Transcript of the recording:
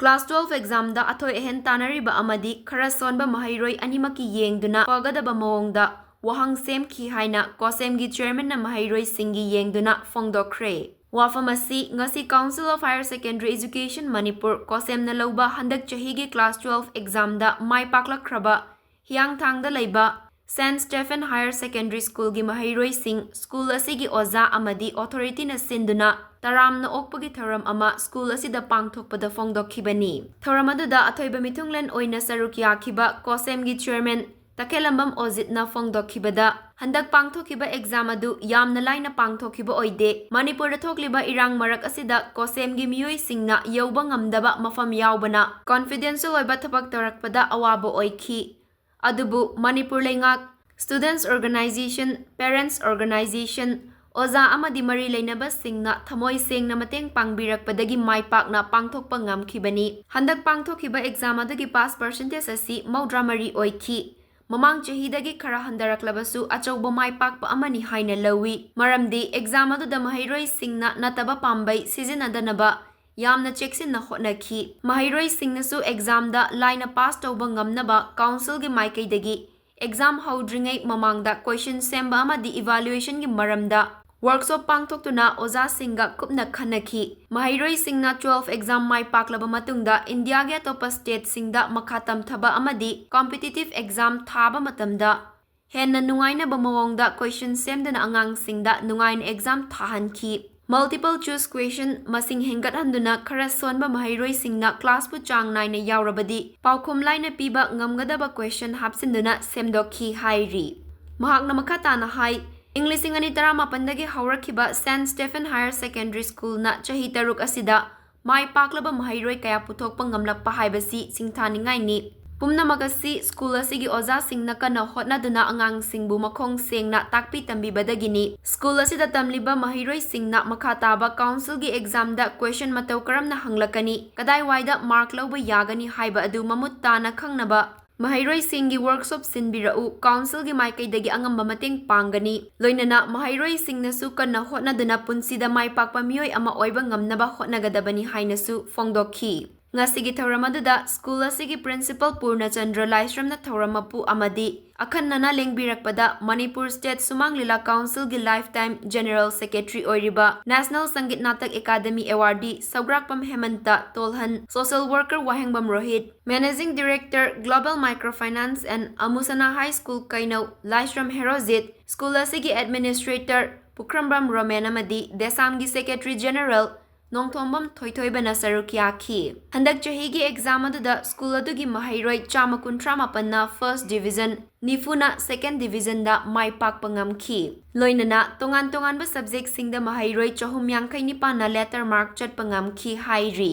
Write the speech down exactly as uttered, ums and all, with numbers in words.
Class twelve examꯗ ꯑꯊꯣꯏ ꯑꯍꯦꯟ ꯇꯥꯟꯅꯔꯤꯕ ꯑꯃꯗꯤ ꯈꯔ ꯁꯣꯟꯕ ꯃꯍꯩꯔꯣꯏ ꯑꯅꯤꯃꯛꯀꯤ ꯌꯦꯡꯗꯨꯅ ꯐꯒꯗꯕ ꯃꯑꯣꯡꯗ ꯋꯥꯍꯪ ꯁꯦꯝꯈꯤ ꯍꯥꯏꯅ COHSEMꯒꯤ chairmanꯅ ꯃꯍꯩꯔꯣꯏꯁꯤꯡꯒꯤ ꯌꯦꯡꯗꯨꯅ ꯐꯣꯡꯗꯣꯛꯈ꯭ꯔꯦ꯫ ꯋꯥꯐꯝ ꯑꯁꯤ ꯉꯁꯤ Council of Higher Secondary Education Manipur, COHSEMꯅ ꯂꯧꯕ ꯍꯟꯗꯛ ꯆꯍꯤꯒꯤ class twelve examꯗ ꯃꯥꯏ ꯄꯥꯛꯂꯛꯈ꯭ꯔꯕ ꯍꯤꯌꯥꯡꯊꯥꯡꯗ ꯂꯩꯕ Saint Stephen Higher Secondary Schoolꯒꯤ ꯃꯍꯩꯔꯣꯏꯁꯤꯡ, school ꯑꯁꯤꯒꯤ ꯑꯣꯖꯥ ꯑꯃꯗꯤ authorityꯅ ꯁꯤꯟꯗꯨꯅ ꯇꯔꯥꯝꯅ ꯑꯣꯛꯄꯒꯤ ꯊꯧꯔꯝ ꯑꯃ school ꯑꯁꯤꯗ ꯄꯥꯡꯊꯣꯛꯄꯗ ꯐꯣꯡꯗꯣꯛꯈꯤꯕꯅꯤ꯫ ꯊꯧꯔꯝ ꯑꯗꯨꯗ ꯑꯊꯣꯏꯕ ꯃꯤꯊꯨꯡꯂꯦꯟ ꯑꯣꯏꯅ ꯁꯔꯨꯛ ꯌꯥꯈꯤꯕ COHSEMꯒꯤ chairman ꯇꯈꯦꯜꯂꯝꯕꯝ ꯑꯣꯖꯤꯠꯅ ꯐꯣꯡꯗꯣꯛꯈꯤꯕꯗ, ꯍꯟꯗꯛ ꯄꯥꯡꯊꯣꯛꯈꯤꯕ exam ꯑꯗꯨ ꯌꯥꯝꯅ ꯂꯥꯏꯅ ꯄꯥꯡꯊꯣꯛꯈꯤꯕ ꯑꯣꯏꯗꯦ꯫ ꯃꯅꯤꯄꯨꯔꯗ ꯊꯣꯛꯂꯤꯕ ꯏꯔꯥꯡ ꯃꯔꯛ ꯑꯁꯤꯗ COHSEMꯒꯤ ꯃꯤꯑꯣꯏꯁꯤꯡꯅ ꯌꯧꯕ ꯉꯝꯗꯕ ꯃꯐꯝ ꯌꯥꯎꯕꯅ confidential ꯑꯣꯏꯕ ꯊꯕꯛ ꯇꯧꯔꯛꯄꯗ ꯑꯋꯥꯕ ꯑꯣꯏꯈꯤ꯫ ꯑꯗꯨꯕꯨ ꯃꯅꯤꯄꯨꯔ ꯂꯩꯉꯥꯛ, students organization, parents organization, ꯑꯣꯖꯥ ꯑꯃꯗꯤ ꯃꯔꯤ ꯂꯩꯅꯕꯁꯤꯡꯅ ꯊꯃꯣꯏ ꯁꯦꯡꯅ ꯃꯇꯦꯡ ꯄꯥꯡꯕꯤꯔꯛꯄꯗꯒꯤ ꯃꯥꯏ ꯄꯥꯛꯅ ꯄꯥꯡꯊꯣꯛꯄ ꯉꯝꯈꯤꯕꯅꯤ꯫ ꯍꯟꯗꯛ ꯄꯥꯡꯊꯣꯛꯈꯤꯕ exam ꯑꯗꯨꯒꯤ pass percentage ꯑꯁꯤ ꯃꯧꯗ꯭ꯔꯥ ꯃꯔꯤ ꯑꯣꯏꯈꯤ꯫ ꯃꯃꯥꯡ ꯆꯍꯤꯗꯒꯤ ꯈꯔ ꯍꯟꯊꯔꯛꯂꯕꯁꯨ ꯑꯆꯧꯕ ꯃꯥꯏ ꯄꯥꯛꯄ ꯑꯃꯅꯤ ꯍꯥꯏꯅ ꯂꯧꯏ, ꯃꯔꯝꯗꯤ exam ꯑꯗꯨꯗ ꯃꯍꯩꯔꯣꯏꯁꯤꯡꯅ ꯅꯠꯇꯕ ꯄꯥꯝꯕꯩ ꯁꯤꯖꯤꯟꯅꯗꯅꯕ ꯌꯥꯝꯅ ꯆꯦꯛꯁꯤꯟꯅ ꯍꯣꯠꯅꯈꯤ꯫ ꯃꯍꯩꯔꯣꯏꯁꯤꯡꯅꯁꯨ examꯗ ꯂꯥꯏꯅ pass ꯇꯧꯕ ꯉꯝꯅꯕ councilꯒꯤ ꯃꯥꯏꯀꯩꯗꯒꯤ exam ꯍꯧꯗ꯭ꯔꯤꯉꯩ ꯃꯃꯥꯡꯗ question ꯁꯦꯝꯕ ꯑꯃꯗꯤ evaluationꯒꯤ ꯃꯔꯝꯗ workshop ꯄꯥꯡꯊꯣꯛꯇꯨꯅ ꯑꯣꯖꯥꯁꯤꯡꯒ ꯀꯨꯞꯅ ꯈꯟꯅꯈꯤ꯫ ꯃꯍꯩꯔꯣꯏꯁꯤꯡꯅ twelve exam ꯃꯥꯏ ꯄꯥꯛꯂꯕ ꯃꯇꯨꯡꯗ ꯏꯟꯗꯤꯌꯥꯒꯤ ꯑꯇꯣꯞꯄ stateꯁꯤꯡꯗ ꯃꯈꯥ ꯇꯝꯊꯕ ꯑꯃꯗꯤ competitive exam ꯊꯥꯕ ꯃꯇꯝꯗ ꯍꯦꯟꯅ ꯅꯨꯡꯉꯥꯏꯅꯕ ꯃꯑꯣꯡꯗ question ꯁꯦꯝꯗꯨꯅ ꯑꯉꯥꯡꯁꯤꯡꯗ ꯅꯨꯡꯉꯥꯏꯅ exam ꯊꯥꯍꯟꯈꯤ꯫ Multiple choice question ꯃꯁꯤꯡ ꯍꯦꯟꯒꯠꯍꯟꯗꯨꯅ ꯈꯔ ꯁꯣꯟꯕ ꯃꯍꯩꯔꯣꯏꯁꯤꯡꯅ classꯄꯨ ꯆꯥꯡ ꯅꯥꯏꯅ ꯌꯥꯎꯔꯕꯗꯤ ꯄꯥꯎꯈꯨꯝ ꯂꯥꯏꯅ ꯄꯤꯕ ꯉꯝꯒꯗꯕ question ꯍꯥꯞꯆꯤꯟꯗꯨꯅ ꯁꯦꯝꯗꯣꯛꯈꯤ ꯍꯥꯏꯔꯤ꯫ ꯃꯍꯥꯛꯅ ꯃꯈꯥ ꯇꯥꯅ ꯍꯥꯏ, ꯏꯪ ꯂꯤꯁꯤꯡ ꯑꯅꯤ ꯇꯔꯥꯃꯥꯄꯟꯗꯒꯤ ꯍꯧꯔꯛꯈꯤꯕ Saint Stephen Higher Secondary Schoolꯅ ꯆꯍꯤ ꯇꯔꯨꯛ ꯑꯁꯤꯗ ꯃꯥꯏ ꯄꯥꯛꯂꯕ ꯃꯍꯩꯔꯣꯏ ꯀꯌꯥ ꯄꯨꯊꯣꯛꯄ ꯉꯝꯂꯛꯄ ꯍꯥꯏꯕꯁꯤ ꯁꯤꯡꯊꯥꯅꯤꯡꯉꯥꯏꯅꯤ꯫ ꯄꯨꯝꯅꯃꯛ ꯑꯁꯤ school ꯑꯁꯤꯒꯤ ꯑꯣꯖꯥꯁꯤꯡꯅ ꯀꯟꯅ ꯍꯣꯠꯅꯗꯨꯅ ꯑꯉꯥꯡꯁꯤꯡꯕꯨ ꯃꯈꯣꯡ ꯁꯦꯡꯅ ꯇꯥꯛꯄꯤ ꯇꯝꯕꯤꯕꯗꯒꯤꯅꯤ꯫ School ꯑꯁꯤꯗ ꯇꯝꯂꯤꯕ ꯃꯍꯩꯔꯣꯏꯁꯤꯡꯅ ꯃꯈꯥ ꯇꯥꯕ councilꯒꯤ examꯗ question ꯃꯇꯧ ꯀꯔꯝꯅ ꯍꯪꯂꯛꯀꯅꯤ, ꯀꯗꯥꯏꯋꯥꯏꯗ mark ꯂꯧꯕ ꯌꯥꯒꯅꯤ ꯍꯥꯏꯕ ꯑꯗꯨ ꯃꯃꯨꯠ ꯇꯥꯅ ꯈꯪꯅꯕ ꯃꯍꯩꯔꯣꯏꯁꯤꯡꯒꯤ workshop ꯁꯤꯟꯕꯤꯔꯛꯎ, councilꯒꯤ ꯃꯥꯏꯀꯩꯗꯒꯤ ꯑꯉꯝꯕ ꯃꯇꯦꯡ ꯄꯥꯡꯒꯅꯤ꯫ ꯂꯣꯏꯅꯅ ꯃꯍꯩꯔꯣꯏꯁꯤꯡꯅꯁꯨ ꯀꯟꯅ ꯍꯣꯠꯅꯗꯨꯅ ꯄꯨꯟꯁꯤꯗ ꯃꯥꯏ ꯄꯥꯛꯄ ꯃꯤꯑꯣꯏ ꯑꯃ ꯑꯣꯏꯕ ꯉꯝꯅꯕ ꯍꯣꯠꯅꯒꯗꯕꯅꯤ ꯍꯥꯏꯅꯁꯨ ꯐꯣꯡꯗꯣꯛꯈꯤ꯫ ꯉꯁꯤꯒꯤ ꯊꯧꯔꯝ ꯑꯗꯨꯗ ꯁ꯭ꯀꯨꯜ ꯑꯁꯤꯒꯤ ꯄ꯭ꯔꯤꯟꯁꯤꯄꯜ ꯄꯨꯔꯅꯆꯟꯗ꯭ꯔ ꯂꯥꯏꯁ꯭ꯔꯝꯅ ꯊꯧꯔꯝ ꯃꯄꯨ ꯑꯃꯗꯤ ꯑꯈꯟꯅꯅ ꯂꯦꯡꯕꯤꯔꯛꯄꯗ ꯃꯅꯤꯄꯨꯔ ꯁ꯭ꯇꯦꯠ ꯁꯨꯃꯥꯡ ꯂꯤꯂꯥ ꯀꯥꯎꯟꯁꯤꯜꯒꯤ ꯂꯥꯏꯐ ꯇꯥꯏꯝ ꯖꯦꯅꯦꯔꯦꯜ ꯁꯦꯀ꯭ꯔꯦꯇꯔꯤ ꯑꯣꯏꯔꯤꯕ national Sangeet Natak academy awardee ꯁꯧꯒ꯭ꯔꯥꯛꯄꯝ Hemanta Tolhan, social worker Wahengbam Rohit, managing director Global Microfinance and ꯑꯃꯨꯁꯅꯥ high school Keinou Laishram Herojit, school ꯑꯁꯤꯒꯤ ꯑꯦꯗꯃꯤꯅꯤꯁꯇ꯭ꯔꯦꯇꯔ ꯄꯨꯈ꯭ꯔꯝꯕꯝ ꯔꯣꯃꯦꯟ ꯑꯃꯗꯤ ꯗꯦꯁꯥꯝꯒꯤ ꯁꯦꯀ꯭ꯔꯦꯇꯔꯤ ꯖꯦꯅꯦꯔꯦꯜ ꯅꯣꯡꯊꯣꯝꯕꯝ ꯊꯣꯏꯊꯣꯏꯕꯅ ꯁꯔꯨꯛ ꯌꯥꯈꯤ꯫ ꯍꯟꯗꯛ ꯆꯍꯤꯒꯤ ꯑꯦꯛꯖꯥꯝ ꯑꯗꯨꯗ ꯁ꯭ꯀꯨꯜ ꯑꯗꯨꯒꯤ ꯃꯍꯩꯔꯣꯏ ꯆꯥꯝꯃ ꯀꯨꯟꯊ꯭ꯔꯥ ꯃꯥꯄꯟꯅ ꯐꯥꯔꯁ ꯗꯤꯕꯤꯖꯟ, ꯅꯤꯐꯨꯅ ꯁꯦꯀꯦꯟ ꯗꯤꯕꯤꯖꯟꯗ ꯃꯥꯏ ꯄꯥꯛꯄ ꯉꯝꯈꯤ꯫ ꯂꯣꯏꯅꯅ ꯇꯣꯉꯥꯟ ꯇꯣꯉꯥꯟꯕ ꯁꯕꯖꯦꯛꯁꯤꯡꯗ ꯃꯍꯩꯔꯣꯏ ꯆꯍꯨꯝ ꯌꯥꯡꯈꯩ ꯅꯤꯄꯥꯟꯅ ꯂꯦꯇꯔ ꯃꯥꯔꯛ ꯆꯠꯄ ꯉꯝꯈꯤ ꯍꯥꯏꯔꯤ꯫